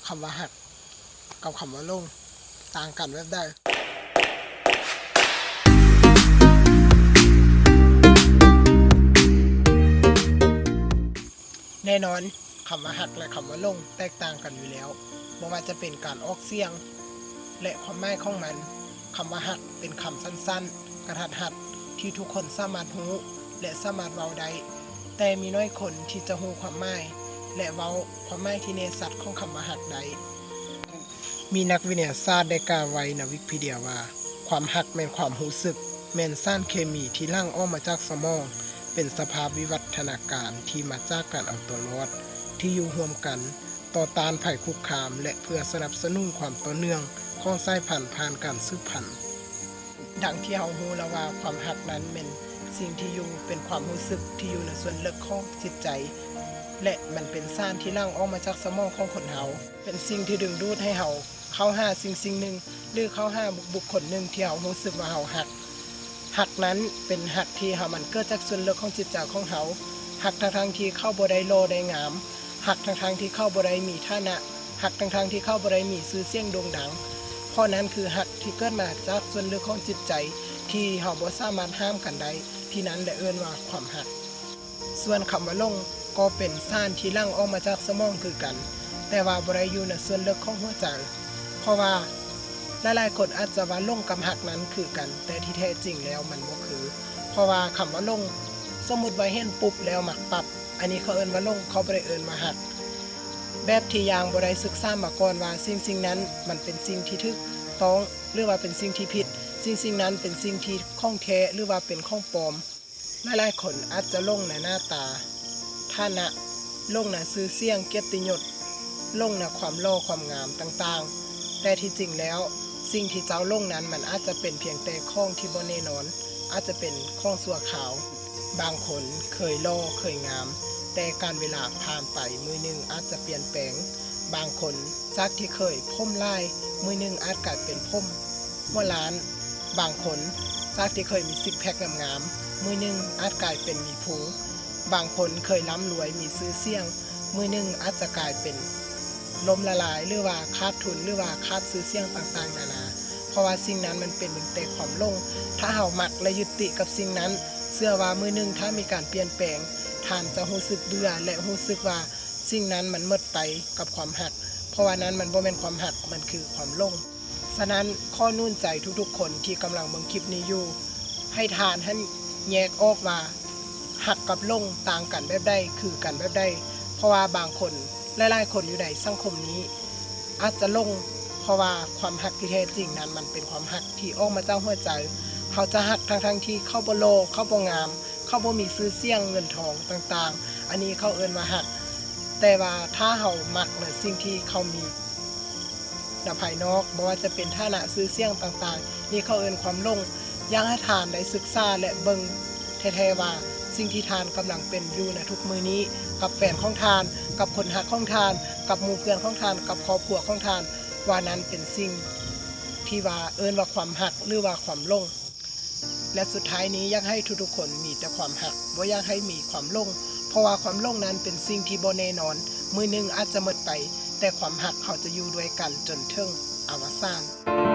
ຄຳວ່າຮັກກັບຄຳວ່າຫຼົງ ຕ່າງກັນແບບໃດ? ແນ່ນອນ, ຄຳວ່າຮັກ ແລະ ຄຳວ່າຫຼົງ ແຕກຕ່າງກັນຢູ່ແລ້ວ, ບໍ່ວ່າຈະເປັນການອອກສຽງ ແລະ ຄວາມໝາຍຂອງມັນ. ຄຳວ່າຮັກເປັນຄຳສັ້ນໆ, ກະທັດຮັດ ທີ່ທຸກຄົນສາມາດຮູ້ ແລະ ສາມາດເວົ້າໄດ້, ແຕ່ມີໜ້ອຍຄົນທີ່ຈະຮູ້ຄວາມໝາຍ ແລະ ເວົ້າຄວາມໝາຍທີ່ແນ່ຊັດຂອງຄຳວ່າຮັກໄດ້. ມີນັກວິທະຍາສາດໄດ້ກ່າວໄວ້ໃນວິກິພີເດຍວ່າ, ຄວາມຮັກແມ່ນຄວາມຮູ້ສຶກ, ແມ່ນສານເຄມີທີ່ຫຼັ່ງອອກມາຈາກສະໝອງ, ເປັນສະພາບວິວັດທະນາການທີ່ມາຈາກການເອົາຕົວລອດ, ທີ່ຢູ່ຮ່ວມກັນ, ຕໍ່ຕ້ານໄພຄຸກຄາມ ແລະ ເພື່ອສະໜັບສະໜູນຄວາມຕໍ່ເນື່ອງຂອງສາຍພັນຜ່ານການສືບພັນ. ດັ່ງທີ່ເຮົາຮູ້ແລ້ວວ່າ ຄວາມຮັກນັ້ນແມ່ນສິ່ງທີ່ຢູ່ ເປັນຄວາມຮູ້ສຶກທີ່ຢູ່ໃນສ່ວນເລິກຂອງຈິດໃຈ ແລະ ມັນເປັນສານທີ່ຫຼັ່ງອອກມາຈາກສະໝອງຂອງຄົນເຮົາ, ເປັນສິ່ງທີ່ດຶງດູດໃຫ້ເຮົາເຂົ້າຫາສິ່ງສິ່ງໜຶ່ງ ຫຼື ເຂົ້າຫາບຸກຄົນໜຶ່ງທີ່ເຮົາຮູ້ສຶກວ່າເຮົາຮັກ. ຮັກນັ້ນເປັນຮັກທີ່ເຮົາ ມັນເກີດຈາກສ່ວນເລິກຂອງຈິດໃຈຂອງເຮົາ, ຮັກທັງໆທີ່ເຂົາບໍ່ໄດ້ຫຼໍ່ໄດ້ງາມ, ຮັກທັງໆທີ່ເຂົາບໍ່ໄດ້ມີຖານະ, ຮັກທັງໆທີ່ເຂົາບໍ່ໄດ້ມີຊື່ສຽງໂດ່ງດັງ, ເພາະນັ້ນຄືຮັກທີ່ເກີດມາຈາກສ່ວນເລິກຂອງຈິດໃຈ ທີ່ເຮົາບໍ່ສາມາດຫ້າມກັນໄດ້, ທີ່ນັ້ນແຫຼະເອີ້ນວ່າຄວາມຮັກ. ສ່ວນຄຳວ່າຫຼົງ ກໍເປັນສານທີ່ຫຼັ່ງອອກມາຈາກສະໝອງຄືກັນ, ແຕ່ວ່າບໍ່ໄດ້ຢູ່ໃນສ່ວນເລິກຂອງຫົວໃຈ, ເພາະວ່າຫຼາຍໆຄົນອາດຈະວ່າຫຼົງກັບຮັກນັ້ນຄືກັນ, ແຕ່ທີ່ແທ້ຈິງແລ້ວມັນບໍ່ຄື, ເພາະວ່າຄຳວ່າຫຼົງ ສົມມຸດວ່າເຫັນປຸບແລ້ວມັກປັບ, ອັນນີ້ເຂົາເອີ້ນວ່າຫຼົງ, ເຂົາບໍ່ໄດ້ເອີ້ນວ່າຮັກ. ແບບທີ່ຢ່າງບໍ່ໄດ້ສຶກສາມາກ່ອນວ່າສິ່ງໆນັ້ນມັນເປັນສິ່ງທີ່ຖືກຕ້ອງ ຫຼືວ່າເປັນສິ່ງທີ່ຜິດ, ສິ່ງໆນັ້ນເປັນສິ່ງທີ່ຂອງແທ້ ຫຼືວ່າເປັນຂອງປອມ. ຫຼາຍໆຄົນອາດຈະຫຼົງໃນໜ້າຕາ, ຖານະ, ຫຼົງໃນຊື່ສຽງ, ກຽດຕິຍົດ, ຫຼົງໃນຄວາມຫຼໍ່ຄວາມງາມຕ່າງໆ, ແຕ່ທີ່ຈິງແລ້ວ ສິ່ງທີ່ເຈົ້າຫຼົງນັ້ນ ມັນອາດຈະເປັນພຽງແຕ່ຂອງທີ່ບໍ່ແນ່ນອນ, ອາດຈະເປັນຂອງຊົ່ວຄາວ. ບາງຄົນເຄີຍຫຼໍ່ເຄີຍງາມ, ແຕ່ການເວລາຜ່ານໄປ ມື້ໜຶ່ງອາດຈະປ່ຽນແປງ. ບາງຄົນຈາກທີ່ເຄີຍຜົມຫຼາຍ, ມື້ໜຶ່ງອາດກາຍເປັນຜົມຫົວລ້ານ. ບາງຄົນຈາກທີ່ເຄີຍມີຊິກແພັກງາມໆ, ມື້ໜຶ່ງອາດກາຍເປັນມີພຸງ. ບາງຄົນເຄີຍລ່ຳລວຍ, ມີຊື່ສຽງ, ມື້ໜຶ່ງອາດຈະກາຍເປັນລົ້ມລະລາຍ ຫຼືວ່າຂາດທຶນ ຫຼືວ່າຂາດຊື່ສຽງຕ່າງໆນານາ, ເພາະວ່າສິ່ງນັ້ນມັນເປັນເປັນແຕ່ຄວາມຫຼົງ. ຖ້າເຮົາມັກ ແລະ ຍຶດຕິກັບສິ່ງນັ້ນ, ເຊື່ອວ່າມື້ໜຶ່ງຖ້າມີການປ່ຽນແປງ, ທ່ານຈະຮູ້ສຶກເບື່ອ ແລະ ຮູ້ສຶກວ່າສິ່ງນັ້ນມັນໝົດໄປກັບຄວາມຮັກ, ເພາະວ່ານັ້ນມັນບໍ່ແມ່ນຄວາມຮັກ, ມັນຄືຄວາມຫຼົງ. ສະນັ້ນ, ຂໍໜູນໃຈທຸກໆຄົນທີ່ກຳລັງເບິ່ງຄລິບນີ້ຢູ່, ໃຫ້ທ່ານຫັ້ນແຍກອອກວ່າ ຮັກກັບຫຼົງຕ່າງກັນແບບໃດ, ຄືກັນແບບໃດ, ເພາະວ່າບາງຄົນ, ຫຼາຍໆຄົນຢູ່ໃນສັງຄົມນີ້ ອາດຈະຫຼົງ ເພາະວ່າຄວາມຮັກທີ່ແທ້ຈິງນັ້ນ ມັນເປັນຄວາມຮັກທີ່ອອກມາຈາກຫົວໃຈ. ເຮົາຈະຮັກທັງໆທີ່ເຂົາບໍ່ຫຼໍ່, ເຂົາບໍ່ງາມ, ເຂົາບໍ່ມີຊື່ສຽງເງິນທອງຕ່າງໆ, ອັນນີ້ເຂົາເອີ້ນວ່າຮັກ. ແຕ່ວ່າຖ້າເຮົາມັກໃນສິ່ງທີ່ເຂົາມີໃນພາຍນອກ, ບໍ່ວ່າຈະເປັນຖານະ, ຊື່ສຽງຕ່າງໆ, ນີ້ເຂົາເອີ້ນຄວາມຫຼົງ. ຢາກໃຫ້ທ່ານໄດ້ສຶກສາ ແລະ ເບິ່ງແທ້ໆວ່າ ສິ່ງທີ່ທ່ານກຳລັງເປັນຢູ່ໃນທຸກມື້ນີ້ ກັບແຟນຂອງທ່ານ, ກັບຄົນຮັກຂອງທ່ານ, ກັບໝູ່ເພື່ອນຂອງທ່ານ, ກັບຄອບຄົວຂອງທ່ານ, ວ່ານັ້ນເປັນສິ່ງທີ່ວ່າເອີ້ນວ່າຄວາມຮັກ ຫຼືວ່າຄວາມຫຼົງ. ແລະ ສຸດທ້າຍນີ້ ຢາກໃຫ້ທຸກໆຄົນມີແຕ່ຄວາມຮັກ, ບໍ່ຢາກໃຫ້ມີຄວາມຫຼົງ, ເພາະວ່າຄວາມຫຼົງນັ້ນເປັນສິ່ງທີ່ບໍ່ແນ່ນອນ, ມື້ໜຶ່ງອາດຈະໝົດໄປ, ແຕ່ຄວາມຮັກເຮົາຈະຢູ່ດ້ວຍກັນຈົນເຖິງອະວະສານ.